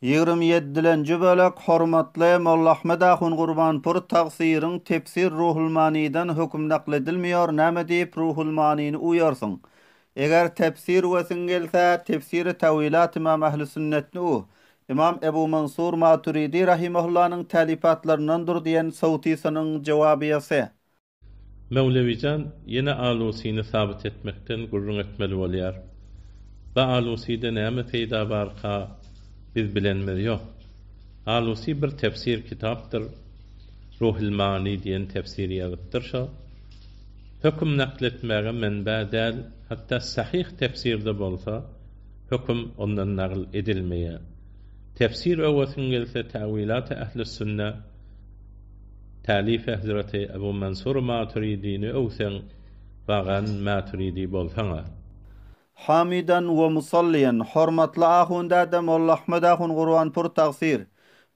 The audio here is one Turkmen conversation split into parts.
Ýigrimi ýedilenji bölek Hormatly Molla Ahmet ahun Gurbanpur tagsyryň tefsir Ruhul Manydan höküm nakl edilmiýor näme diýip Ruhul Manyny uýarsyň? Eger tefsir wesiň gelse tefsiri Tawilat Ymam Ähli Sünnetni u Ymam Ebu Mansur Maturidi rahimahullanyň tälifatlaryndandyr diýen sowtysynyň jowabyýasy. Mewlewijan ýene Alusyny sabyt etmekden gürrüň etmeli bolýar. Ba Alusyda näme peýda barka biz bilenimiz ýok. Alusy bir tefsir kitapdyr. Ruhul Maani diýen tefsiri ýazypdyr şo. Höküm nakl etmäge menbä däl, hatda sahyh tefsirde bolsa höküm ondan nagl edilmeýär. Tefsir öwesiň gelse Täwilaty Ählüssünne Tälifi Hezreti Ebu Mansur Maturidini öwseň, bagan Maturidi bolsaň-a. Hamidan we musalliýan, hormatly ahun däde Molla Ahmet ahun Gurbanpur tagsyr.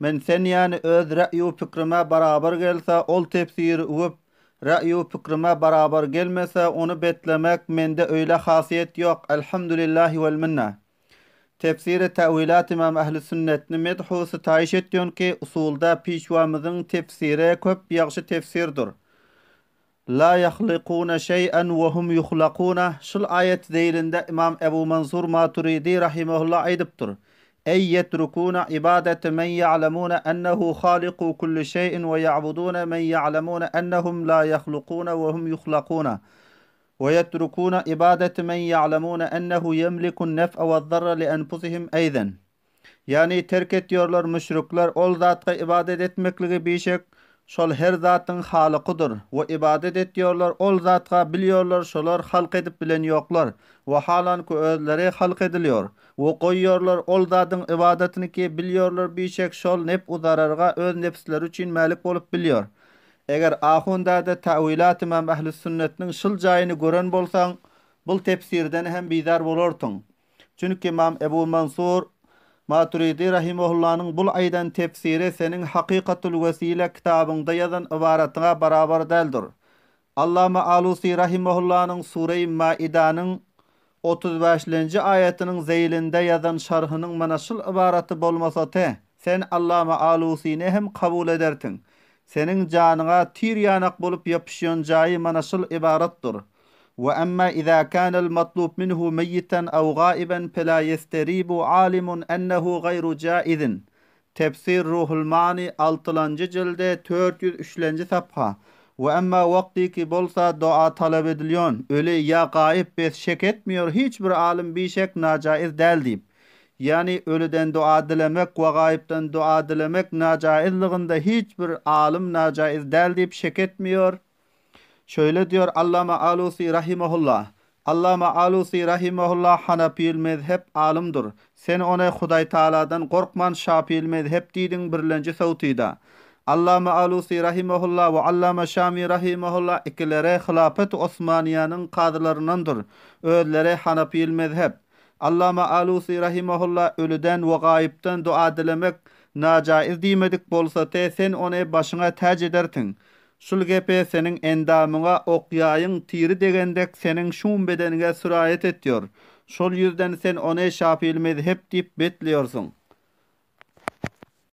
Men sen ýany öz ra'ýu pikrime barabar gelse ol tefsiri öwüp, ra'ýu pikrime barabar gelmese ony betlemek mende öýle hasiýet ýok, Elhamdülillahi wel minna. Tefsiri Täwilat Ymam Ähli Sünnetni medhu sitaýyş etýon ki usulda Pişwamyzyň tefsiri köp ýagşy tefsirdir. La ýahlykuna şeý'en we hum ýuhlakuna şul aýat zeýlinde Ymam Ebu Mansur Maturidi rahimehulla aýdypdyr, Eý ýetrukuna ibadete men ýa'lemuna ennehu haliku kulli şeý'in we ýa'buduna men ýa'lemuna ennehum la ýahlukuna we hum ýuhlakuna. We ýetrukuna ibadete men ýa'lemuna ennehu ýemlikun nef'e we'd-darra li enfusihim eýzen. Ýagny terk etýorlar müşrikler ol zatga ybadat etmekligi bişek şol her zatyň halykydyr we ybadat etýorlar ol zatga bilýorlar şolar halk edip bilen ýoklar we halanky özleri halk edilýor we goýýorlar ol zadyň ybadatyny ki bilýorlar bişek şol nep u zararga öz nebsleri üçin mälik bolup bilýor Eger ahun däde Täwilat Ymam Ähli-Sünnetniň şyl jaýyny gören bolsaň, bul tefsirden hem bizar bolartyň. Çünki Ymam Ebu Mansur Maturidi rahimehullanyň bul aýdan tefsiri seniň Hakykatul Wesile kitabyňda ýazan ybaratyňa barabar däldir. Allama Alusi rahimehullanyň Sureýi Maidanyň 35-lenji aýatynyň zeýlinde ýazan şarhynyň mana şul ybaraty bolmasa te, sen Allama Alusini hem kabul edertiň. Seniň janyňa tir ýanak bolup ýapyşýan jaýy mana şul ybaratdyr. Wa emma iza kanal matlub minhu meýýiten aw gaiben fela ýesteribu alimun ennehu gaýru jaizin. Tefsir Ruhul Mani altylanjy jildi 403-lenji sapha. We emma wagtyky bolsa doa talap edilýon, öli ýa gaýyp bes şek etmiýor hiç bir alym bişek najaiz däl diýip. Ýany ölüden doa dilemek we gaýypdan doa dilemek najaizlygynda hiç bir alym najaiz däl diýip şek etmiýor. Şöýle diýor Allama Alusi rahimahulla, Allama Alusi rahimahulla hanapyl mezhep alymdyr. Sen ony Hudaýtagaladan gorkman şapyl mezhep diýdiň birlenji sowtyda. Allama Alusi rahimahulla we Allama Şami rahimahulla ikileri hylafet-i Osmaniýanyň kazylaryndandyr. Özleri hanapyl mezhep. Allama Alusi rahimahulla ölüden we gaýypdan dua dilemek najaiz diýmedik bolsate sen ony başyňa täç edertiň. Şul gepe seniň endamyňa ok-ýaýyň tiri degen dek seniň şum bedeniňe süraýet etýor. Şol ýüzden sen ony şafyly mezhep diýip betleýorsyň.